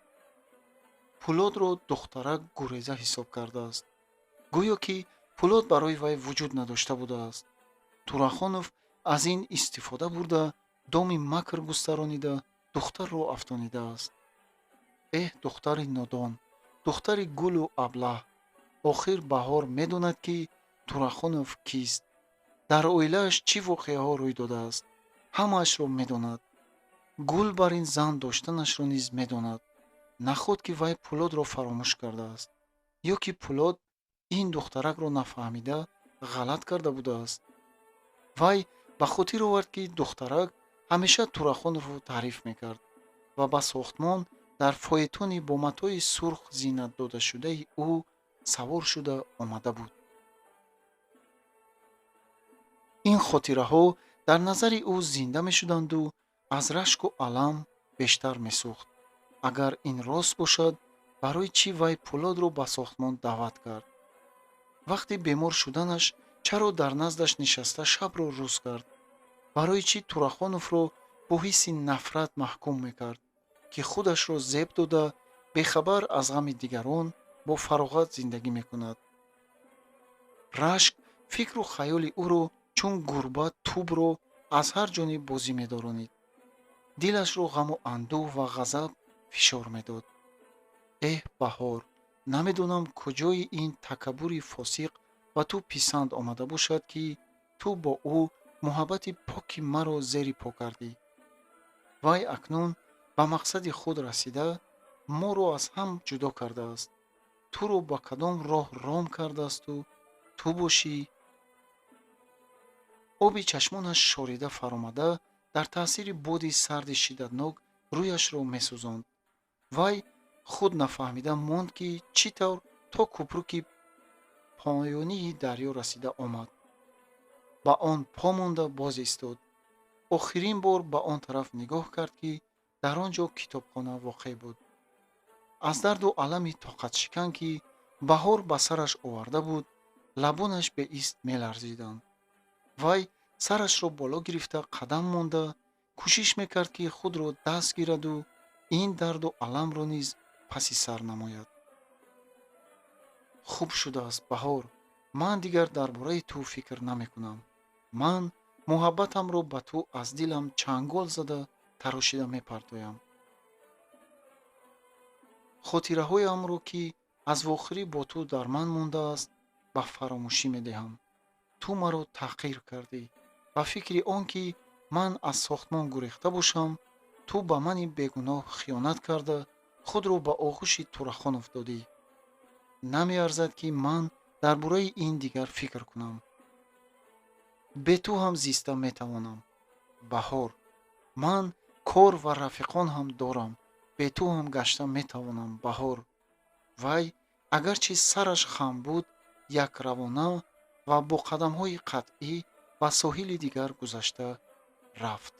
[SPEAKER 1] Пулодро духтарак гуреза ҳисоб кардааст, гӯё ки Пулод барои вай вуҷуд надошта будааст. Турахонов аз ин истифода бурда, доми макр густаронида, духтарро афтонидааст. Эҳ, духтари нодон, духтари гулу аблаҳ! Охир Баҳор медонад, ки Турахонов кист, дар оилааш чӣ воқеаҳо рӯй додааст. Ҳамаашро медонад. Гул бар ин зан доштанашро низ медонад. Наход ки вай Пулодро фаромӯш кардааст ё ки Пулод ин духтаракро нафаҳмида ғалат карда будааст. Вай ба хотир овард, ки духтарак ҳамеша Турахоновро таъриф мекард ва ба сохтмон дар фоетони бо матои сурх зинат додашудаи ӯ савор шуда омада буд. Ин хотираҳо дар назари ӯ зинда мешуданду аз рашку алам бештар месӯхт. Агар ин рост бошад, барои чӣ вай Пулодро ба сохтмон даъват кард? Вақти бемор шуданаш чаро дар наздаш нишаста шабро рӯз кард? Барои чӣ Турахоновро бо ҳисси нафрат маҳкум мекард, ки худашро зеб дода, бехабар аз ғами дигарон бо фароғат зиндагӣ мекунад? Рашк фикру хаёли ӯро чун гурба тӯбро аз ҳар ҷониб бозӣ медоронид. Дилашро ғаму андӯҳ ва ғазаб фишор медод. Эҳ, Баҳор, намедонам, куҷои ин такаббури фосиқ ба ту писанд омада бошад, ки ту бо ӯ муҳаббати поки маро зери по кардӣ. Вай акнун ба мақсади худ расида, моро аз ҳам ҷудо кардааст. Туро ба кадом роҳ ром кардаасту ту бошӣ? Оби чашмонаш шорида фаромада, дар таъсири боди сарди шиддатнок рӯяшро месӯзонд. Вай худ нафаҳмида монд, ки чӣ тавр то кӯпруки поёнии дарё расида омад. Ба он по монда боз истод. Охирин бор ба он тараф нигоҳ кард, ки дар он ҷо китобхона воқеъ буд. Аз дарду алами тоқатшикан, ки Баҳор ба сараш оварда буд, лабонаш беист меларзиданд. Вай сарашро боло гирифта қадам монда, кӯшиш мекард, ки худро даст гираду ин дарду аламро низ паси сар намояд. Хуб шудааст, Баҳор, ман дигар дар бораи ту фикр намекунам. Ман муҳаббатамро ба ту аз дилам чангол зада тарошида мепартоям. Хотираҳоямро, ки аз вохӯрӣ бо ту дар ман мондааст, ба фаромӯшӣ медиҳам. Ту маро таҳқир кардӣ. Ба фикри он ки ман аз сохтмон гурехта бошам, ту ба мани бегуноҳ хиёнат карда, худро ба оғӯши Турахонов додӣ. Намеарзад, ки ман дар бораи ин дигар фикр кунам. Бе ту ҳам зиста метавонам, Баҳор. Ман кор ва рафиқон ҳам дорам. Бе ту ҳам гашта метавонам, Баҳор. Вай агарчи сараш хам буд, якравона ва бо қадамҳои қатъӣ ба соҳили дигар гузашта рафт.